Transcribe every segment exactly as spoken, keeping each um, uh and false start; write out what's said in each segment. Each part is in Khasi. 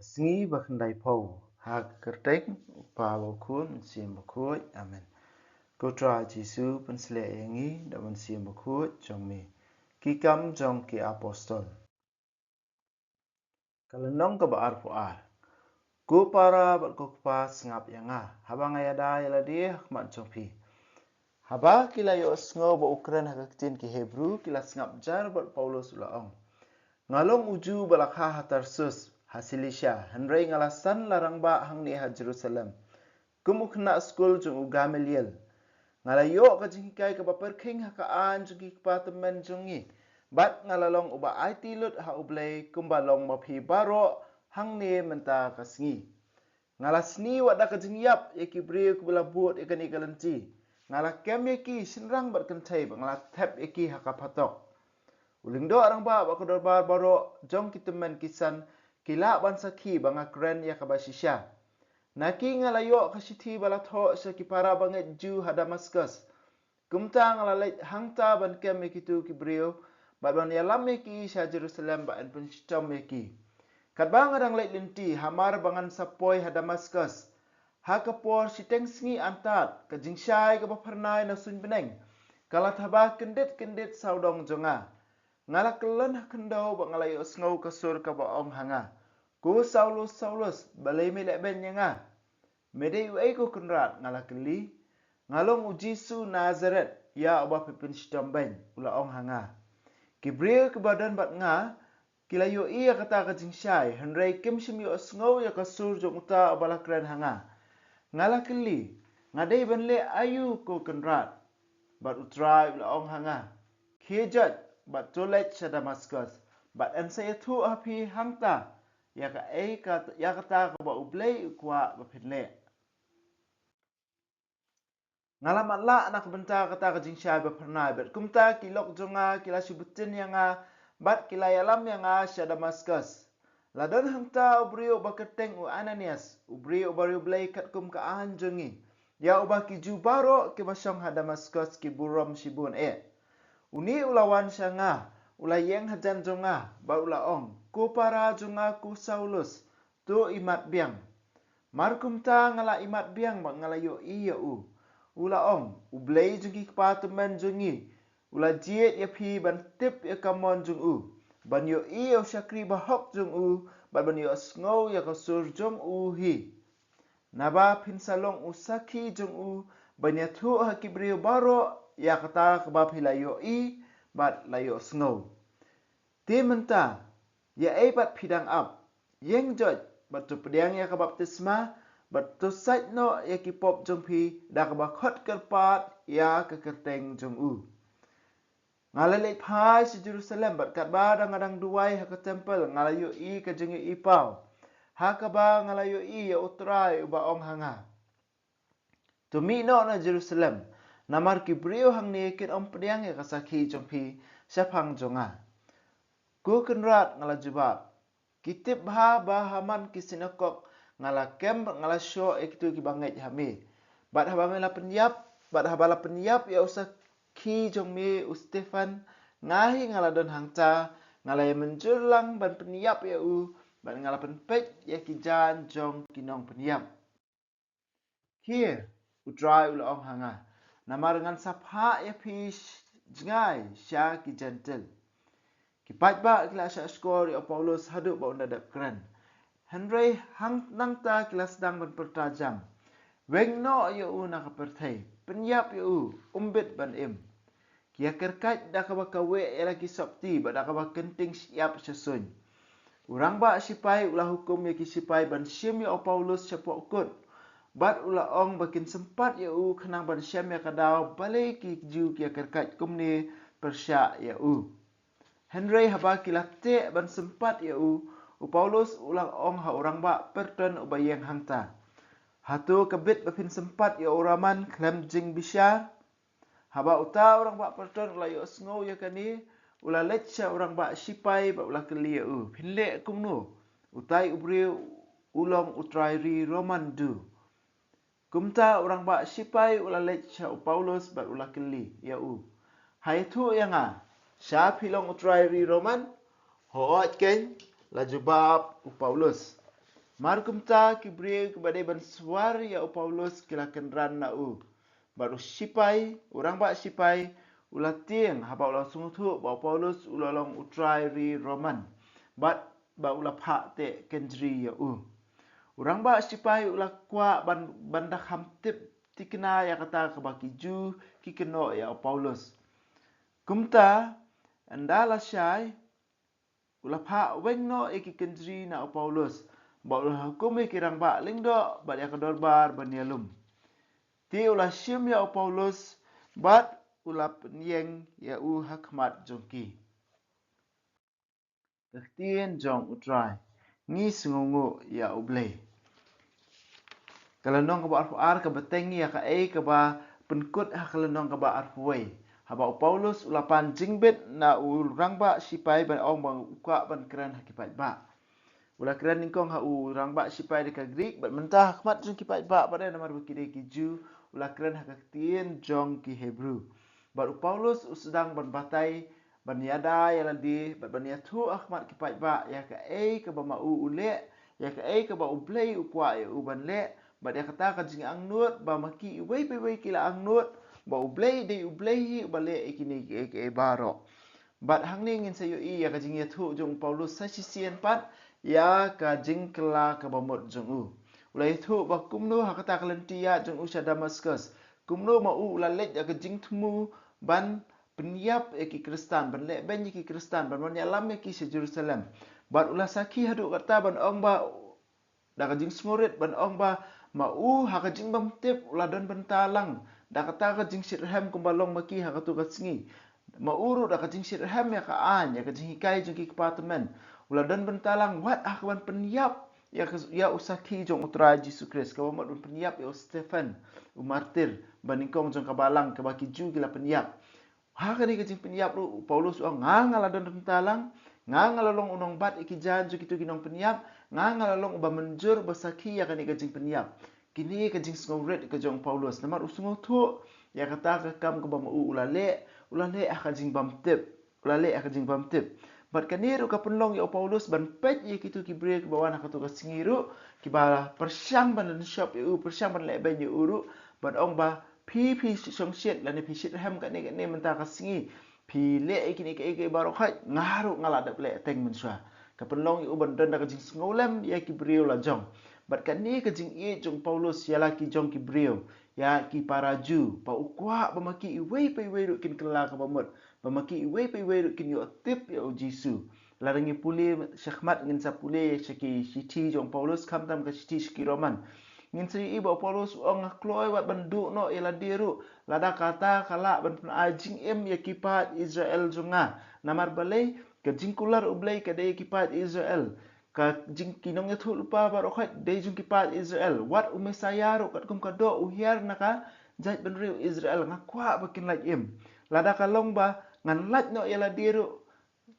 Sngi ba khyndai phew. Ha ka kyrteng u Kpa, u Khun, u Mynsiem Bakhuid. Amen. Ko Trai Jisu, pynshlei ïa ngi da u Mynsiem Bakhuid jong me. Ki Kam jong ki Apostol. Ka lynnong kaba arphew ar. Ko para bad ko kpa, sngap ïa nga haba nga ïada ïa lade ha khmat jong phi. Haba ki la ïohsngew ba u kren ha ka ktien ki Hebru, ki la sngap jar bad u Paulus u la ong, nga long u Jiw ba la kha ha Tarsus ha Silisia, hynrei nga la san la rangbah hangne ha Jerusalem kum u khynnah skul jong u Gamaliel. Nga la ïoh ka jinghikai kaba pyrkhing ha ka aiñ jong ki kpa tymmen jong ngi, bad nga la long uba aiti lut ha U Blei kumba long ma phi baroh hangne mynta ka sngi. Nga la sniew wat da ka jingïap ïa ki briew kiba la bud ïa kane ka lynti. Nga la kem ïa ki shynrang bad kynthei bad nga la thep ïa ki ha ka phatok. U lyngdoh rangbah bad ka dorbar baroh jong ki tymmen ki san ki lah ban sakhi ba nga kren ïa kaba shisha. Na ki nga la ïoh ka shithi ba la thoh sha ki para bangeit Jiw ha Damaskus. Kumta nga la leit hangta ban kem ïa kito ki briew bad ban ïalam ïa ki sha Jerusalem ba yn pynshitom ïa ki. Katba nga dang leit lynti, hamar ba ngan sa poi ha Damaskus, ha ka por shiteng sngi antad, ka jingshai kaba phyrnai na suiñ bneng ka la thaba kyndit kyndit sawdong jong nga. Nga la kyllon ha khyndew bad nga la ïohsngew ka sur kaba ong ha nga, ko Saulus, Saulus, balei me leh beiñ ïa nga? Me dei uei ko Kynrad? Nga la kylli. Nga long u Jisu Nasaret, ïa uba phi pynshitom beiñ, u la ong ha nga. Ki briew kiba don bad nga ki la ïohi ïa kata ka jingshai, hynrei kim shym ïohsngew ïa ka sur jong uta uba la kren ha nga. Nga la kylli, nga dei ban leh aïu ko Kynrad? Bad U Trai u la ong ha nga, khie joit bad to leit sha Damaskus, bad yn sa ïathuh ha phi hangta ïa kaei ka, ïa kata kaba U Blei u kwah ba phin leh. Nga la matlah na ka bynta kata ka jingshai ba phyrnai, bad kumta ki lok jong nga ki la shu btin ïa nga bad ki la ïalam ïa nga sha Damaskus. La don hangta u briew uba kyrteng u Ananias, u briew uba riewblei katkum ka aiñ jong ngi, ïa uba ki Jiw baroh kiba shong ha Damaskus ki burom shibun eh. Une u la wan sha nga, u la ïeng hajan jong nga bad u la ong, ko para jong nga ko Saulus, to imat biang. Mar kumta nga la imat biang bad nga la ïohi ïa u. U la ong, U Blei jong ki kpa tymmen jong ngi u la jied ïa phi ban tip ïa ka mon jong u, ban ïohi ïa u shakri bahok jong u, bad ban ïohsngew ïa ka sur jong u hi. Naba phin sa long u sakhi jong u ban ïathuh ha ki briew baroh ïa kata kaba phi la ïohi bad la ïohsngew. Te mynta, ïa ei pat phi dang ap? Ïeng joit bad to pdiang ïa ka baptisma bad to sait noh ïa ki pop jong phi da kaba khot kyrpad ïa ka kyrteng jong u. Nga la leit phai sha Jerusalem bad katba dang nga dang duwai ha ka templ nga la ïohi ka jingïohi paw, ha kaba nga la ïohi ïa U Trai uba ong ha nga, to mih noh na Jerusalem, namar ki briew hangne kin ym pdiang ïa ka sakhi jong phi shaphang jong nga. Ko Kynrad, nga la jubab, ki tip bha ba ha man ki synagog nga la kem bad nga la shoh ïa kito kiba ngeit ha me. Bad haba me la pynïap, bad haba la pynïap ïa u sakhi jong me u Stephan, nga hi nga la don hangta, nga la ïa mynjur lang ban pynïap ïa u, bad nga la pynpeit ïa ki jaiñ jong ki nongpynïap. Khie, U Trai u la ong ha nga, namar ngan sa phah ïa phi sh-, jngai sha ki Jentil. Ki paidbah ki la shah shkor ïa u Paulus haduh ba un da dep kren. Hynrei hang nangta ki la sdang ban pyrta jam, weng noh ïa u na ka pyrthei, pynïap ïa u, um bit ban im. Ki ïakyrkait da kaba kaweh ïa la ki sopti bad da kaba kynting shyiap sha suiñ. U rangbah shipai u la hukum ïa ki shipai ban shim ïa u Paulus shapoh kut, bad u la ong ba kin sympat ïa u khnang ban shem ïa ka daw, balei ki Jiw ki ïakyrkait kumne pyrshah ïa u. Hynrei haba ki la teh ban sympat ïa u, u Paulus u la ong ha u rangbah pyrton uba ïeng hangta, hato ka bit ba phin sympat ïa u Roman khlem jingbishar? Haba uta u rangbah pyrton u la ïohsngew ïa kane, u la leit sha u rangbah shipai bad u la kylli ïa u, phin leh kumno? Utai u briew u long u trai ri Roman du. Kumta u rangbah shipai u la leit sha u Paulus bad u la kylli ïa u, ha ïathuh ïa nga, sha phi long u trai ri Roman? Hooid keiñ, la jubab u Paulus. Mar kumta ki briew kiba dei ban swar ïa u Paulus ki la kynran na u. Bad u sipai, u rangbah sipai, u la tieng haba u la sngewthuh ba u Paulus u la long u trai ri Roman. Bad ba u la phah teh kynjri ïa u. U rangbah sipai u la kwah ban, ban da kham tip tikna ïa kata kaba ki Jiw ki kynnoh ïa u Paulus. Kumta, ynda la shai, u la phah weng noh ïa ki kynjri na u Paulus. Bad u la hukum ïa ki rangbah lyngdoh bad ïa ka dorbar ban ïalum. Te u la shim ïa u Paulus bad u la pynïeng ïa u ha khmat jong ki. Ka ktien jong u Trai. Ngi sngewnguh ïa u Blei. Ka lynnong kaba arphew ar ka bteng ïa kaei kaba pynkut ha ka lynnong kaba arphew wei. Haba u Paulus u la pan jingbit na u rangbah sipai ban ong ba u kwah ban kren ha ki paidbah. U la kren nyngkong ha u rangbah sipai da ka Greek, bad mynta ha khmat jong ki paidbah, bad namar ba ki dei ki Jiw, u la kren ha ka ktien jong ki Hebru. Bad u Paulus u sdang ban batai, ban ïada ïa lade, bad ban ïathuh ha khmat ki paidbah ïa kaei kaba ma u u leh, ïa kaei kaba u Blei u kwah ïa u ban leh, bad ïa kata ka jingangnud ba ma ki iwei pa iwei ki la angnud ba u Blei dei u Blei hi uba leh ïa kine kiei kiei baroh. Bad hangne ngin sa ïohi ïa ka jingïathuh jong u Paulus sa shisien pat ïa ka jingkylla kaba mut jong u. U la ïathuh ba kumno ha kata ka lynti ïaid jong u sha Damaskus, kumno ma u u la leit da ka jingthmu ban pynïap ïa ki Khristan, ban lehbeiñ ïa ki Khristan, ban wan ïalam ïa ki sha Jerusalem. Bad u la sakhi haduh katta ban ong ba, da ka jingsngewrit ban ong ba ma u ha ka jingbymtip u la don bynta lang da kata ka jingshitrhem kumba long ma ki ha kato ka sngi. Ma u ruh da ka jingshitrhem ïa ka aiñ, ïa ka jinghikai jong ki kpa tymmen, u la don bynta lang wat ha kaban pynïap ïa ka, ïa u sakhi jong u Trai Jisu Khrist, kaba mut ban pynïap ïa u Stephen, u martir, ba nyngkong jong ka balang kaba ki Jiw ki la pynïap. Ha kane ka jingpynïap ruh u Paulus u ong, nga nga la don bynta lang, nga nga la long u nongbat ïa ki jaiñ jong kito ki nongpynïap, nga nga la long uba mynjur ba sakhi ïa kane ka jingpynïap. Kine ka jingsngewrit ka jong u Paulus namar u sngewthuh ïa kata ka kam kaba ma u u la leh, u la leh ha ka jingbymtip, u la leh ha ka jingbymtip. Bad kane ruh ka pynlong ïa u Paulus ban peit ïa kito ki briew kiba wan ha kato ka sngi ruh, kiba pyrshang ban lynshop ïa u, pyrshang ban lehbeiñ ïa u ruh, ban ong ba phi, phi shongshit lane phi shitrhem kane kane mynta ka sngi, phi leh ïa kine kiei kiei baroh khoit, nga ruh nga la dep leh teng mynshuwa. Ka pynlong ïa u ban don da ka jingsngewlem ïa ki briew la jong. Bad kane ka jingïeit jong u Paulus ïa la ki jong ki briew, ïa ki para Jiw, ba u kwah ba ma ki iwei pa iwei ruh kin kylla kaba mut, ba ma ki iwei pa iwei ruh kin ïoh tip ïa u Jisu. Lada ngi pule shakhmat ngin sa pule sha ki shithi jong u Paulus, khamtam ka shithi sha ki Roman. Ngin sa ïohi ba u Paulus u ong, nga kloi wat ban duh noh ïa lade ruh lada kata ka lah ban pynai jingim ïa ki paid Israel jong nga. Namar balei? Ka jingkular U Blei ka dei ïa ki paid Israel. Ka jing, ki nongïathuhlypa baroh khoit dei jong ki paid Israel. Wat u Messaïah ruh katkum ka doh u hiar na ka jaitbynriew Israel, nga kwah ba kin lait im. Lada ka long ba ngan lait noh ïa lade ruh,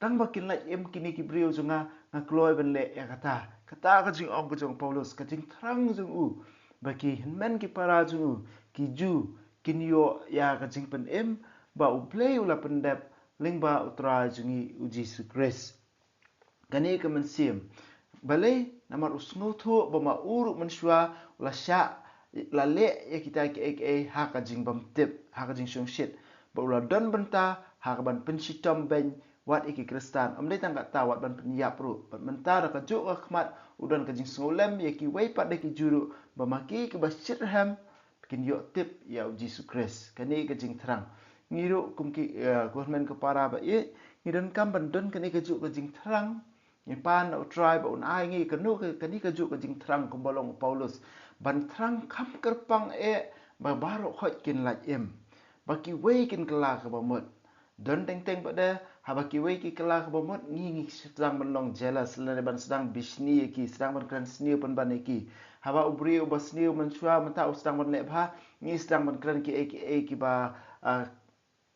tang ba kin lait im kine ki briew jong nga, nga kloi ban leh ïa kata. Kata ka jingong ka jong u Paulus, ka jingthrang jong u ba ki hynmen ki para jong u, ki Jiw, kin ïoh ïa ka jingpynim ba U Blei u la pyndep lyngba U Trai jong ngi U Jisu Khrist. Kane ka mynsiem. Balei? Namar u sngewthuh ba ma u ruh mynshuwa u la shah, la leh ïa kita kiei kiei ha ka jingbymtip, ha ka jingshongshit. Ba u la don bynta ha kaban pynshitom beiñ wat ïa ki Khristan. Ym dei tang kata, wat ban pynïap ruh. Bad mynta da kajuh ka khmat u don ka jingsngewlem ïa kiwei pat de ki Jiw ruh ba ma ki kiba shitrhem kin ïoh tip ïa U Jisu Khrist. Kane ka jingthrang. Ngi ruh kum ki, eh, kum ki hynmen ki para ba ïeit, ngi donkam ban don kane kajuh ka jingthrang. Ngi pan na U Trai ba un ai ngi kano ka, kane kajuh ka jingthrang kumba long u Paulus. Ban thrang kham kyrpang eh ba baroh khoit kin lait im, ba kiwei kin kylla kaba mut. Don teng teng pat de, haba kiwei ki kylla kaba mut, ngi, ngi sdang ban long jealous lane ban sdang bishni ïa ki, sdang ban kren sniew pynban ïa ki. Haba u briew uba sniew mynshuwa mynta u sdang ban leh bha, ngi sdang ban kren kiei kiei kiba, ah,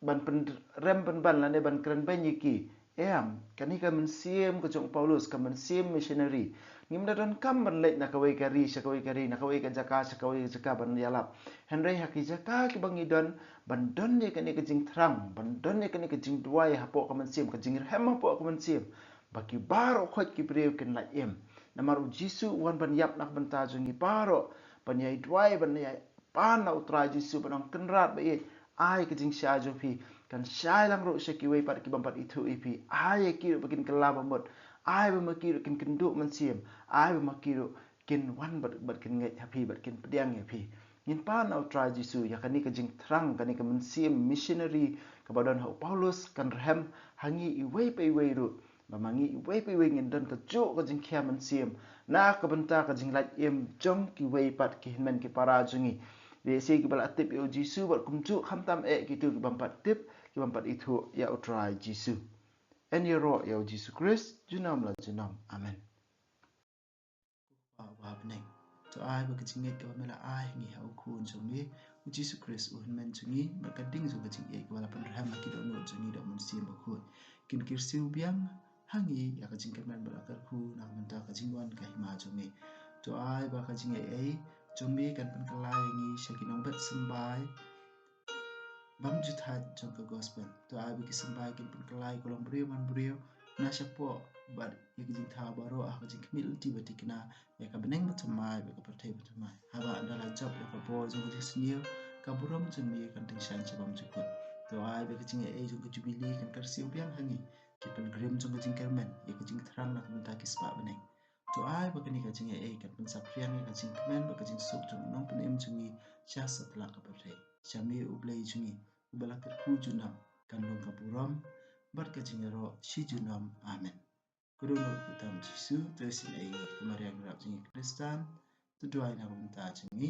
ban pynrem pynban lane ban kren beiñ ïa ki. Em, kane ka mynsiem ka jong u Paulus, ka mynsiem missionary. Ngim da donkam ban leit na kawei ka ri sha kawei ka ri, na kawei ka jaka sha kawei ka jaka ban ïalap. Hynrei ha ki jaka kiba ngi don, ban don ïa kane ka jingthrang, ban don ïa kane ka jingduwai hapoh ka mynsiem, ka jingrhem hapoh ka mynsiem, ba ki baroh khoit ki briew kin lait im. Namar u Jisu u wan ban ïap na ka bynta jong ngi baroh, ban ïai duwai, ban ïai pan na u Trai Jisu, ban ong, Kynrad ba ïeit, ai ka jingshai jong phi kan shai lang ruh sha kiwei pat ki bym pat ithuh ïa phi. Ai ïa ki ruh ba kin kylla ba mut, ai ba ma ki ruh kin kynduh mynsiem, ai ba ma ki ruh kin wan bad, bad kin ngeit ha phi, bad kin pdiang ïa phi. Ngin pan na u Trai Jisu ïa kane ka jingthrang, kane ka mynsiem missionary kaba don ha u Paulus, kan rhem ha ngi iwei pa iwei ruh. Ba ma ngi iwei pa iwei ngin don kajuh ka jingkhia mynsiem na ka bynta ka jinglait im jong kiwei pat ki hynmen ki para jong ngi. Lehse kiba la tip ïa u Jisu bad kumjuh khamtam eh kito ki bym pat tip, ki bym pat ithuh ïa u Trai Jisu. Yn ïaroh ïa u Jisu Khrist junom la junom. Amen. Ko Kpa uba ha bneng, to ai ba ka jingngeit kaba me la ai ha ngi ha u Khun jong me, u Jisu Khrist u Hynmen jong ngi, bad ka ding jong ka jingïeit kaba la pynrhem ha ki dohnud jong ngi da u Mynsiem Bakhuid, kin kyrsiew biang ha ngi ïa ka jingkyrmen bad la kyrkhu na ka bynta ka jingwan ka hima jong me. To ai ba ka jingaiei jong me kan pynkylla ïa ngi sha ki nongbet symbai bym ju thait jong ka gospel. To ai ba ki symbai kin pynkylla ïa ka longbriew manbriew na shapoh bad ïa ka jingthaw baroh ha ka jingkhmih lynti ba thikna ïa ka bneng ba thymmai bad ka pyrthei ba thymmai. Haba ynda la jop ïa ka bor jong ka jingsniew, ka burom jong me kan tyngshaiñ sha bymjukut. To ai ba ka jingaiei jong ka jubili kan kyrsiew biang ha ngi, ki pilgrim jong ka jingkyrmen, ïa ka jingthrang na ka bynta ki spah bneng. To ai ba kane ka jingaiei kan pynsaphriang ïa ka jingkmen bad ka jingsuk jong u Nongpynim jong ngi sha satlak ka pyrthei. Sha me U Blei jong ngi uba la kyrkhu junom, kan long ka burom bad ka jingïaroh shi junom. Amen. Ko Dohnud Kpa tam Jisu, to isynei ïa ngi, ko Maria Nongrep jong ngi Khristan, to duwai na ka bynta jong ngi.